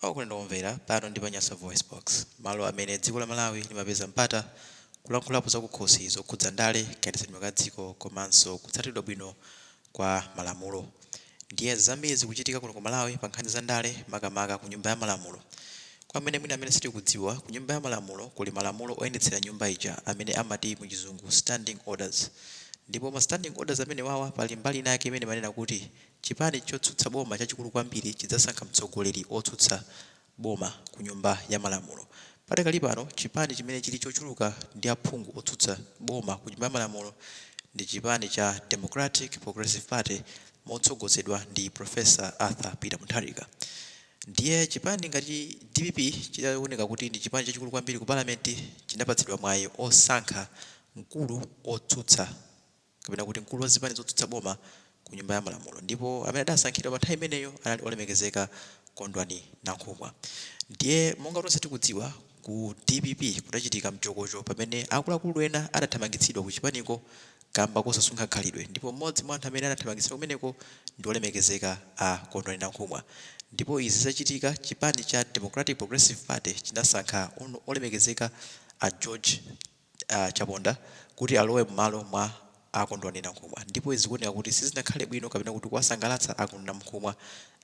Okondedwa omvera, pano ndi pa Nyasa VoiceBox, malo amene dziko la Malawi limapeza mpata kulankhulapo zakukhosi zokhudza ndale, kayendetsedwe ka dziko komanso kutsatidwa bwino kwa malamulo. Ndiye zambiri zikuchitika kuno ku Malawi pa nkhani za ndale, makamaka ku Nyumba ya Malamulo. Kwa amene mwina amene sitikudziwa, ku Nyumba ya Malamulo kuli malamulo oyendetsera nyumba ija amene amati mu Chizungu Standing Orders. Ndipo ma Standing Orders amenewawa pali mbali inayake imene imanena kuti Chipani chotsutsa boma chachikulu kwambiri chidzasankha mtsogoleri otsutsa boma ku nyumba ya malamulo. Padakali pano chipani chimene chili chochuluka ndi aphungu otsutsa boma ku nyumba ya malamulo ndi chipani cha Democratic Progressive Party motsogozedwa ndi Prof. Arthur Peter Mutharika. Ndiye chipani ngati dpp chitaoneka kuti ndi chipani chachikulu kwambiri ku palamenti chinapatsidwa mwayi osankha mkulu otsutsa kapena kuti mkulu wa zipani zotsutsa boma ku nyumba ya malamulo ndipo amene adasankhidwa pa nthawi imeneyo anali olemekezeka Kondwani Nankhumwa. Ndiye monga tonse tikudziwa ku dpp kudachitika mchokocho pamene akuluakulu ena adathamangitsidwa ku chipaniko kamba kosasunga khalidwe ndipo mmodzi mwa anthu amene anathamangitsidwa kumeneko ndi olemekezeka a Kondwani Nankhumwa. Ndipo izi zitachitika chipani cha Democratic Progressive Party chinasankha olemekezeka a George Chaponda kuti alowe mmalo mwa a Kondwani Nankhumwa ndipo izi zikuoneka kuti sizinakhale bwino kapena kuti kuwasangalatsa a Kondwani Nankhumwa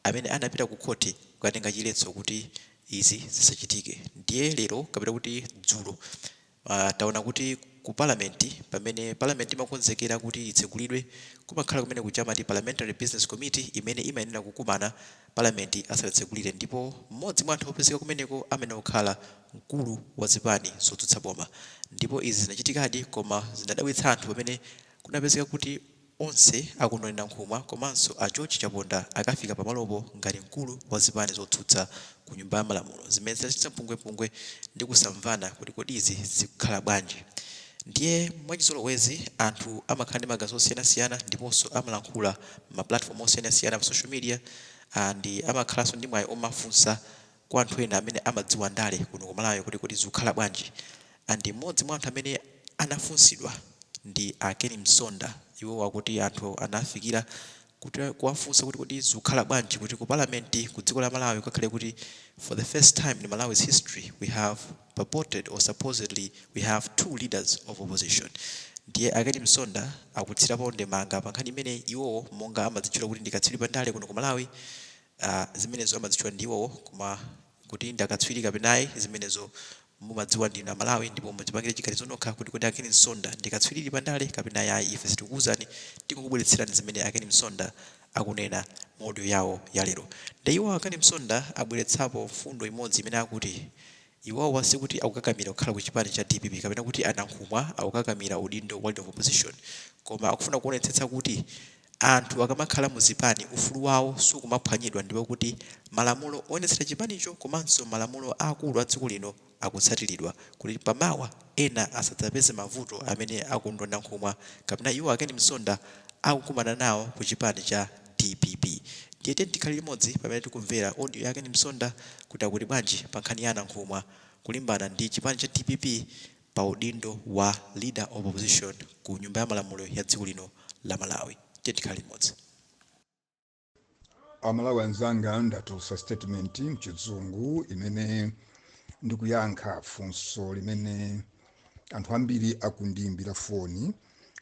amene anapita ku khothi kukatenga chiletso kuti izi zisachitike. Ndiye lero kapena kuti dzulo taona kuti ku parliament pamene parliament imakonzekera kuti itsegulidwe kumakhala kumene kuja amati Parliamentary Business Committee imene imayenera kukumana parliament asanatsegulire ndipo mmodzi mwa anthu opezeka kumeneko amayenera kukhala mkulu wa zipani zotsutsa boma ndipo izi zinachitikadi koma zinadabwitsa anthu pamene kunapezeka kuti onse a Kondwani Nankhumwa komanso a George Chaponda akafika pamalopo ngati mkulu wa zipani zotsutsa ku nyumba ya malamulo zimene zinachititsa mpungwepungwe ndi kusamvana kuti kodi izi zikukhala bwanji. Ndiye mwachizolowezi anthu amakhala ndi maganizo osiyanasiyana ndiponso amalankhula m'ma platform osiyanasiyana pa social media and amakhalanso ndi mwayi omafunsa kwa anthu ena amene amadziwa ndale kuno ku Malawi kuti kodi zikukhala bwanji and mmodzi mwa anthu amene anafunsidwa ndi a Ken Msonda iwowo akuti anthu anafikira kuti kuwafunsa kuti kodi zikukhala bwanji kuti ku parliament ku dziko la Malawi kukakhale kuti for the first time in Malawi's history we have purported or supposedly we have two leaders of opposition. Ndiye a Ken Msonda akutsirapo ndemanga pa nkhani imeneyi iwowo monga amadzitchula kuti ndi katswiri pa ndale kuno ku Malawi Zimenezo amadzitchula ndi iwowo koma kuti ndi akatswiri kapena ayi zimenezo mumadziwa ndinu a Malawi ndipo mudzipangire chiganizo nokha kuti kodi a Ken Msonda ndi katswiridi pa ndale kapena ayi ife sitikukuuzani tingokubweretserani zimene a Ken Msonda akunena mu audio yawo ya lero. Nde iwo a Ken Msonda abweretsapo mfundo imodzi imene akuti iwowa sikuti akukakamira kukhala ku chipani cha dpp kapena kuti a Nankhumwa akukakamira udindo wa leader of opposition koma akufuna kuonetsetsa kuti Anthu akamakhala mu zipani ufulu wawo sukumaphwanyidwa ndipo kuti malamulo oyendetsera chipanicho komanso malamulo aakulu a dziko lino akutsatilidwa kuti pa mawa ena asadzapeze mavuto amene a Kondwani Nankhumwa kapena iwo a Ken Msonda akukumana nawo ku chipani cha dpp. Ndiye tiyeni tikhale limodzi pamene tikumvera audio ya a Ken Msonda kuti akuti bwanji pa nkhani ya a Nankhumwa kulimbana ndi chipani cha dpp pa udindo wa Leader of Opposition ku nyumba ya malamulo ya dziko lino la Malawi. Tiyeni tikhale limodzi. Amalawi anzanga, ndatulutsa statement mchizungu imene ndikuyankha funso limene anthu ambiri akundiyimbira foni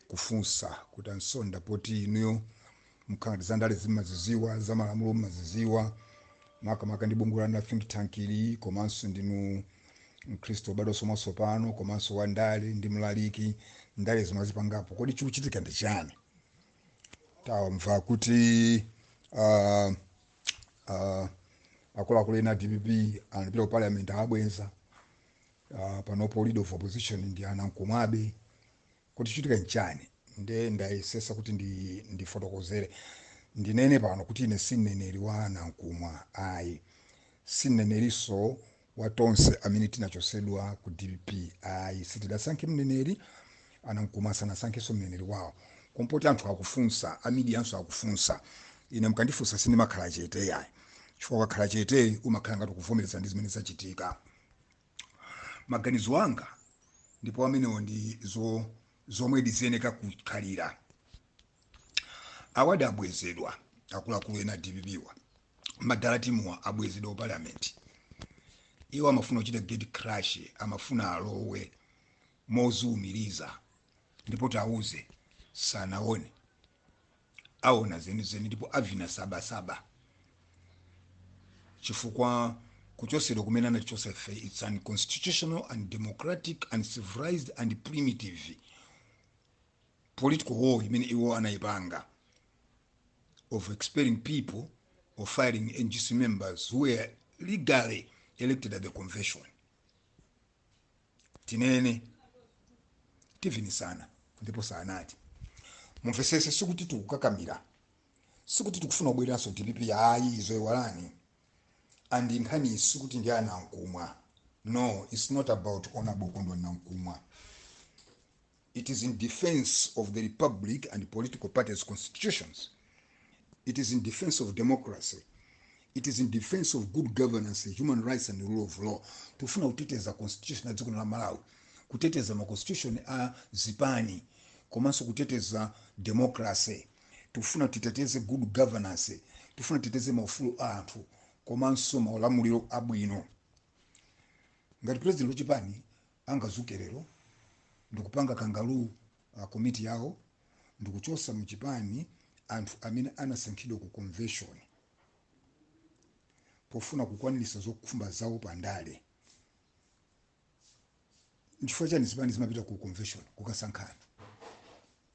kufunsa kuti, a Msonda, poti inuyo mukhala ngati zandale zimaziziwa, za malamulo mmaziziwa, makamaka ndi bungwe lanu la think tank ili, komanso ndinu Mkhristu wobadwanso mwatsopano, komanso wandale ndi mlaliki, ndale zimazipangapo, kodi chikuchitika ndi chani? Tamva kuti akuluakulu ena a DPP anapita ku parliament, abweza. Panopo leader of opposition ndi a Nankhumwabe, kodi chikuchitika nchani? Nde ndayesesa kuti ndifotokozere, ndinene pano kuti ine si mneneri wa Nankhumwa ayi, si mnenerinso wa tonse amene tinachosedwa ku DPP ayi. Sitidasankhe mneneri, a Nankhumwa sanasankhenso mneneri wawo. Koma poti anthu akufunsa, a medianso akufunsa, ine mukandifunsa sindimakhala chete yayi, chifukwa ukakhala chete umakhala ngati ukuvomereza ndi zimene zachitika. Maganizo anga ndipo amenewo ndi zomwe ziyeneka kukhalira. Awadi abwezedwa akuluakulu ena a DPP wa madala timuwa abwezedwa ku parliament. Iwo amafuna kuchita gate crash, amafuna alowe moziwumiriza, ndipo tauze sanaone, aona zenizeni ndipo avina sabasaba, chifukwa kuchosedwa kumene anatichosa ife, it's unconstitutional and democratic and civilized and primitive political war imene iwo anayipanga of expelling people or firing NGC members who were legally elected at the convention. Tinene tivinisana ndipo sanati mumvesese. Sikuti tikukakamira, sikuti tikufuna kubwereranso DPP, ayi, izo iwalani. And nkhani sikuti ndi a Nankhumwa. No, it's not about Honorable Kondwani Nankhumwa. It is in defense of the republic and political parties' constitutions. It is in defense of democracy. It is in defense of good governance, human rights and rule of law. Tifuna kuteteza constitution ya dziko la Malawi, kuteteza ma constitution a zipani, komanso kuteteza democracy. Tifuna titeteze good governance, tifuna titeteze maufulu a anthu komanso maulamuliro abwino. Ngati president wachipani angazuke lero ndikupanga kangaroo committee yawo ndikuchosa muchipani anthu amene anasankhidwa ku convention pofuna kukwanirisa zokhumba zawo pandale, nchifukwa chani zipani zimapita ku convention kukasankhana?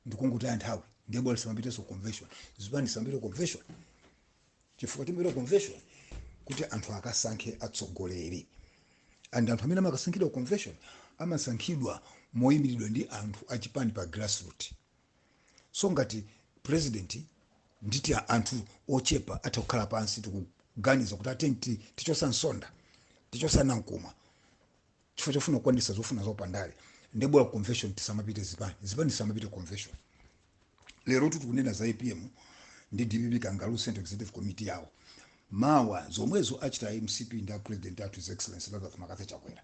Ndikungotaya nthawi. Ndiye bora simapitenso convention, zipani samapita convention, chifukwa timapita convention kuti anthu akasankhe atsogoleri, and anthu amene amakasankhidwa convention amasankhidwa moyimiridwa ndi anthu achipani pa grassroot. So ngati president nditi anthu ochepa atha kukhala pansi tikuganiza kuti atenti tichosa Msonda, tichosa Nankhumwa chifukwa chofuna kukwanisa zofuna zopandale, ndiye bora convention tisamapite, zipani tisamapite convention. Lero tikunena za APM ndi DPP kangaroo central executive committee yawo. Mawa zomwezo achita MCP ndi a president athu, His Excellency Lazarus McCarthy Chakwera.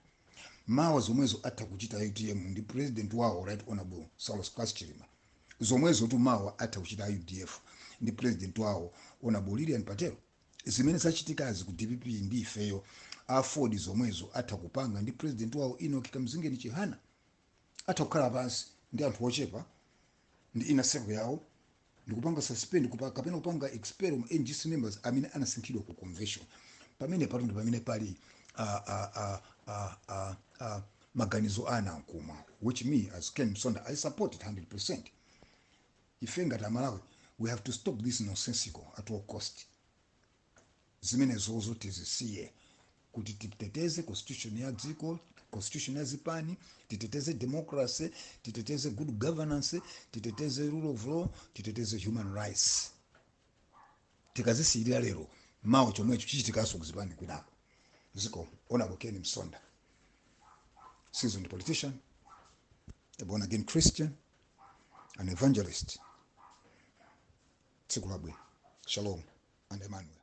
Mawa zomwezo atha kuchita UTM ndi president wawo, Right Honorable Saulos Klaus Chilima. Zomwezo tu mawa atha kuchita UDF ndi president wawo, Honorable Lilian Patel. Zimene zachitikazi ku DPP ndi ifeyo AFORD, zomwezo atha kupanga ndi president wawo, Enoch Kamzingeni Chihana. Atha kukhala pansi ndi anthu ochepa ndi inner circle yawo ndikupanga suspend kapena kupanga expel ma NGC members amene anasankhidwa ku convention. Pamene pato ndi pamene pali maganizo a Nankhumwa, which me as Ken Msonda, I support it 100%. Ife ngati Amalawi, we have to stop this nonsensical at all cost. Zimene zozo tizisiye kuti titeteze constitution ya dziko, constitution ya zipani, titeteze democracy, titeteze good governance, titeteze rule of law, titeteze human rights. Tikazisiyirira lero, mawa chomwecho chichitikanso kuzipani kwinako. Ziko Honorable Ken Msonda, seasoned politician, a born again Christian, an evangelist. Tsiku labwino. Shalom and Emmanuel.